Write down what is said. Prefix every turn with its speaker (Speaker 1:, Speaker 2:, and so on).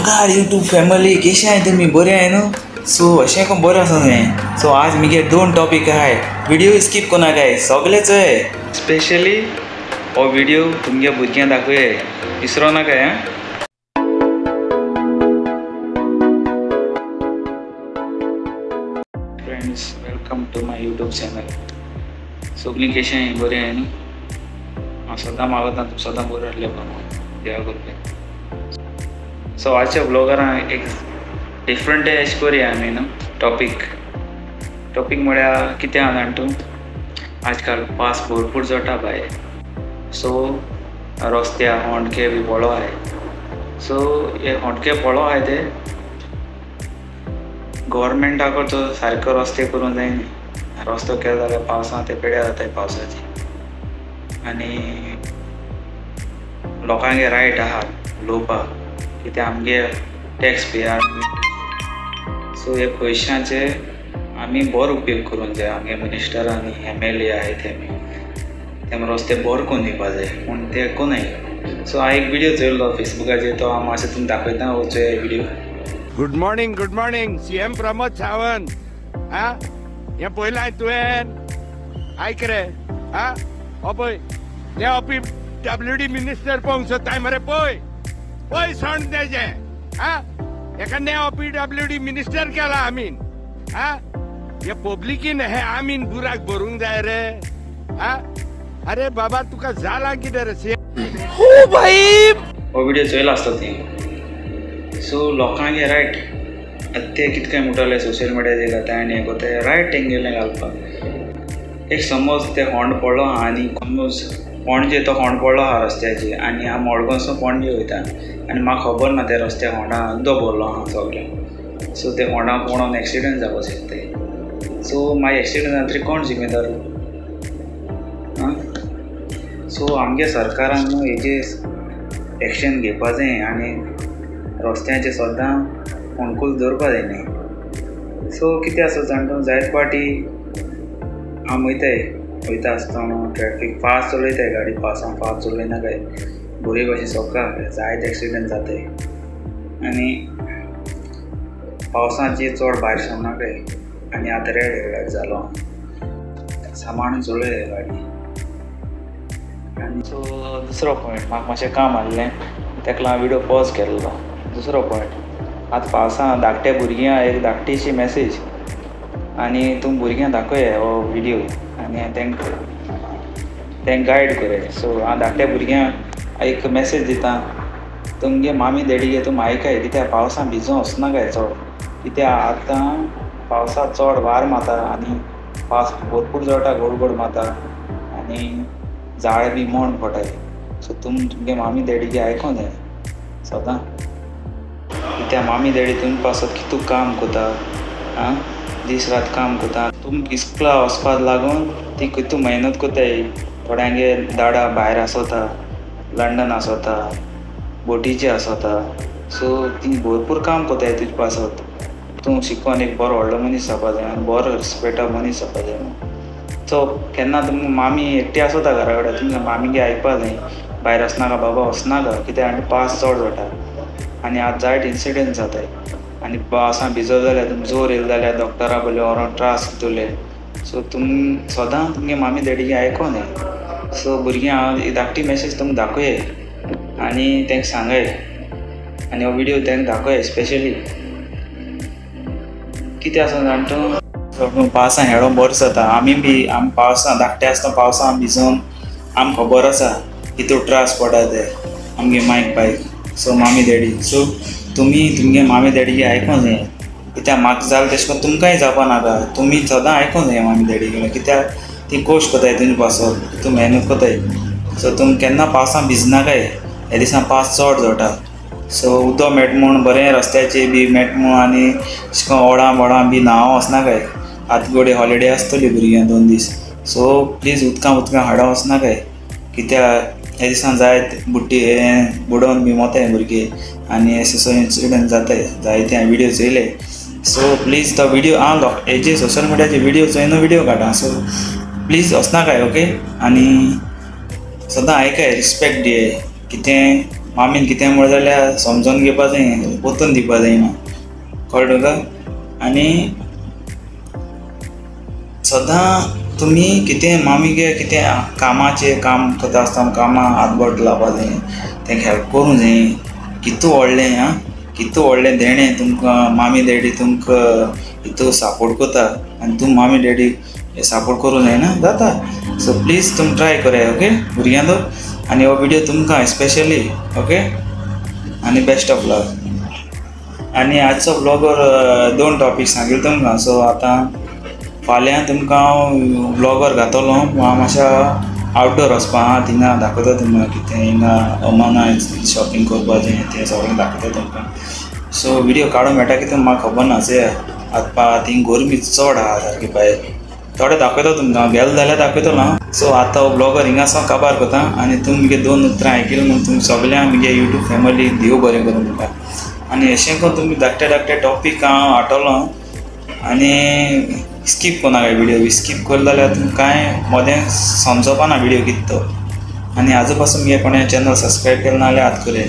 Speaker 1: बोंगार YouTube family कशें आहाय तुमी बरें आहाय न्हू. सो अशें कोण बरें आसा न्हय. सो आज मुगे दोन टॉपीक आहाय, व्हिडियो स्कीप कोनाकाय, सगळे चोय. स्पेशली हो व्हिडियो तुमगे भुरग्यांक दाखय, विसरो नाकाय. आं, friends, welcome to my YouTube channel. सगळीं कशें आहाय, बरें आहाय न्हू. हांव सदां मागता तुम सदां बरें आहले देवा कृपेन. सो आजच्या ब्लॉगारान एक डिफरंट अशें करुया आमी न्हू. टॉपीक म्हळ्यार कितें आहा जाण तूं, आजकाल पावस भरपूर जोडटा भायर. सो रस्त्या होंडके बी पडलो आहाय. सो हे होंडके पडलो आहाय ते गव्हर्मेंटाक तो सारको रस्ते करूंक जाय न्ही. रस्तो केलो जाल्यार पावसांत ते पेड्यार जाताय पावसाचे. आनी लोकांगे रायट आहा उलोवपाक, कित्याक आमगे टॅक्स पेयर. सो हे पयशांचे आमी बरो उपयोग करूंक जाय. आमगे मिनिस्टर आनी एम एल ए आहाय तेम रस्ते बरो करून दिवपा जाय, पूण ते कोनाय. सो हांव एक व्हिडियो चोयल्लो फेसबुकाचेर, तो हांव मातशें तुमकां दाखयता. हो चोय video.
Speaker 2: Good morning, good morning CM Pramod Sawant. आ, हें पळयलां तुवें, आयक रे. आ, हो पळय ते पी डब्ल्यू डी मिनिस्टर पळोवंक सोदताय मरे. पळय पळय सण तेजें. आ, हेका नेओ पी डब्ल्यू डी मिनिस्टर केला आमीन. आ, हे पब्लिकीन हे आमीन बुराक भरूंक जाय रे. आ, अरे बाबा तुका जालां कितें रे सी.
Speaker 1: हो भाई, हो व्हिडिओ चोयला आसतो ती. सो लोकांगे रायट, आतां ते कितें काय म्हणटाले सोशल मिडियाचेर घाताय आनी हें कोताय, रायट तेंगेलें घालपाक. एक समज ते होंड पडलो आहा आनी समज पणजे तो होंड पडलो आहा रस्त्याचेर, आनी हांव मडगांवसून पणजे वयता आनी म्हाका खबर ना त्या रस्त्या होंडा उदक भरलो आहा सगळें. सो ते होंडा पडोन एक्सिडंट जावपाक शकता. सो मागीर एक्सिडंट जाता तरी कोण जिम्मेदार? आं, सो आमगे सरकारान न्हू हेजेर एक्शन घेवपा जाय आनी रस्त्यांचेर सद्दां फोंडकूल दवरपा जाय न्ही. सो कितें आसा जाण तूं, जायत फावटी आमी वयताय, वयता आसतना ट्रॅफीक फास्ट चलयताय गाडी, पावसान फास्ट चलयना काय बरी भाशेन सोका, जायते एक्सिडंट जाताय. आनी पावसाची चड भायर सरनाकाय. आनी आतां रेड अलर्ट जालो, सांबाळून चलय गाडी. आनी सो दुसरो पॉयंट, म्हाका मातशें काम आहलें तेका लागून व्हिडियो पॉज केल्लो. दुसरो पॉयंट, आतां पावसान धाकट्या भुरग्यांक एक धाकटीशी मॅसेज, आनी तूं भुरग्यांक दाखय हो व्हिडियो आनी तेंकां तेंकां गायड करय. सो हांव धाकट्या भुरग्यांक एक मॅसेज दिता, तुमगे मामी डॅडीगे तुमी आयकाय, कित्याक पावसान भिजोन वचनाकाय चड. कित्याक आतां पावसाक चड वार मारता आनी पावस भरपूर जोडटा, गोड गोड मारता आनी झाड बी मोड पडटाय. सो तुमगे मामी डॅडीगे आयकोंक जाय सदां, कित्याक मामी डॅडी तुमचे पासत कितू काम करता. आं, दीस रात काम करता. तुम इस्कुला वचपाक लागून ती कितू मेहनत करताय. थोड्यांगे दाडा भायर आसता, लंडन आसता, बोटीचे आसता. सो ती भरपूर काम करताय तुजे पासत. तूं शिकोन एक बरो व्हडलो मनीस जावपा जाय आनी बरो रिस्पेक्टा मनीस जावपा जाय. सो केन्ना तुमकां मामी एकटी आसता घरा कडेन, तुमकां मामीगे आयकपा जाय, भायर वचनाका बाबा वचनाका, कित्याक आनी पावस चड जाता आनी आतां जायते इन्सिडंट जाताय. आनी पावसान भिजत जाल्यार तुमकां जोर येयलो जाल्यार डॉक्टरा पयलीं व्हरोन त्रास दितले. सो तुम सदां तुमगे मामी डॅडीगे आयकोंक जाय. सो भुरग्यां हांव एक धाकटी मॅसेज तुमकां दाखय आनी तेंकां सांगय, आनी हो व्हिडियो तेंकां दाखय स्पेशली. कितें आसा जाण तूं, पावसान हेडों बरो जाता. आमी बी आमी पावसान धाकटे आसतना पावसान भिजोन आमकां खबर आसा कितू त्रास पडटा ते आमगे मायक बायक. सो मामी डॅडी, सो तुमी तुमगे मामी डॅडीगे आयकोंक जाय, कित्याक म्हाका जालें तशें करून तुमकांय जावपा नाका. तुमी सदां आयकोंक जाय मामी डॅडीगे, कित्याक ती कोश्ट करताय तुमचे पासत, तूं मेहनत करताय. सो तुमी केन्ना पावसान भिजनाकाय, ह्या दिसान पावस चड जोडटा. सो उदक मेळटा म्हूण बरें रस्त्याचेर बी मेळटा म्हूण आनी अशें करून ओडां बोडां बी न्हांव वचनाकाय. आतां गोडे हॉलिडे आसतली भुरग्यांक 2 दीस. सो प्लीज उदकां उदकां हाडों वचनाकाय, कित्याक ह्या दिसान जायत बुट्टी हें बुडोवन बी मोताय भुरगे आनी अशे सो इन्सिडंट जाताय जायते हांवें व्हिडियो चोयले. सो प्लीज तो व्हिडियो हांव हेजे सोशल मिडियाचे व्हिडियो चोयन व्हिडियो काडटा. सो प्लीज वचनाकाय, ओके. आनी सदां आयकाय, रिस्पेक्ट दियाय, कितें मामीन कितें म्हणलें जाल्यार समजून घेवपा जाय, पोतून दिवपा जायना, कळ्ळें तुका. आनी सदां तुमी कितें मामीगे कितें कामाचें काम करता आसतना कामां हातबोट लावपा जाय, तेंका हेल्प करूंक जाय. कितू व्हडलें आं, कितू व्हडलें देणें तुमकां मामी डॅडी तुमकां हितू सपोर्ट करता आनी तूं मामी डॅडी सपोर्ट करूंक जायना जाता. सो प्लीज तुमी ट्राय कराय ओके भुरग्यांक. आनी हो विडियो तुमकां स्पेशली ओके. आनी बेस्ट ऑफ लक. आनी आजचो ब्लॉगर 2 टॉपीक सांगिल्ले तुमकां. सो आतां फाल्यां तुमकां हांव ब्लॉगर घातलो, हांव मातशें आवटडोर वचपा आहा, थिंगा दाखयता तुमकां कितें हिंगा अमाना शॉपिंग करपाचें तें सगळें दाखयता तुमकां. सो विडियो काडूंक मेळटा कितें म्हाका खबर ना, चोया आतां थिंग गरमी चड आहा सारकी भायर, थोडे दाखयता तुमकां, गेलो जाल्यार दाखयतलो हांव. सो आतां हो ब्लॉगर हिंगा सावन काबार करता आनी तुमी मुगे 2 उतरां आयकलीं म्हूण तुमी सगळ्यांक मुगे यूट्यूब फॅमिली देव बरें करूं म्हणटा. आनी अशें करून तुमी धाकटे धाकटे टॉपीक हांव हाडटलो आनी स्कीप करनाका विडियो. स्कीप करले जाल्यार तुमकां कांय मदें समजपा ना विडियो कितें तो. आनी आजू पासून मुगे कोणें चॅनल सबस्क्रायब केलें ना जाल्यार आतां करया.